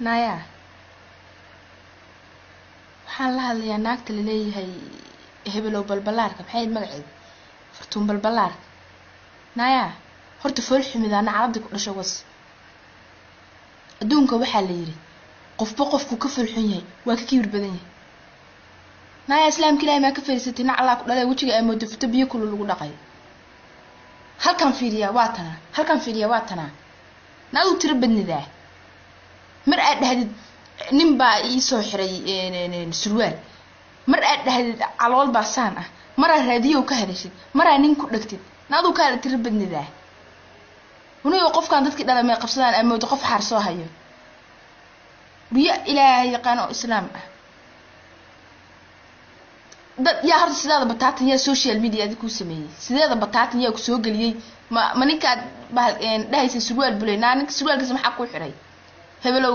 Naya, waxaan la hadlayaa naagta laleeyahay Hebelow Balbalaarka. Maxay ahayd magaceeda? Fartuun Balbalaarka. Naya, horta fool xumidaana carabdi ku dhasho was. Adduunka waxaa la yidhi qofba qofku ka foolxun yahay waa ka kibir badan yahay. Naya, islaamka Ilahay maa ka fariisatay? Nac allaa ku dhalay. Wejiga aa moodo futo biyo kulul lagu dhaqay. Halkan fiiriyaa waa tanaa, halkan fiiriyaa waa tanaa. Na aduu tiro badnidaa. Mar aad dhahdid nin baa iisoo xiray surwaal, mar aad dhahdid calool baa saan ah, maraa raadiyow ka hadashid, maraa nin ku dhegtid. Na aduu kaala tiro badnidaa. Unigo qofkan dadkii dhala may qabsadaan, aa moodo qof xaar soo hayo. Riyo Ilaahay yaqaan oo islaam ah. Dad yaa horta sidaada bataatan yaa social media adi kuu sameeyey? Sideeda bataatan yaa ku soo geliyey? Ma ninkaad bahal dhahaysa surwaal bulay? Naa, ninka surwaalkiisa maxaa kuu xiray, hebelow?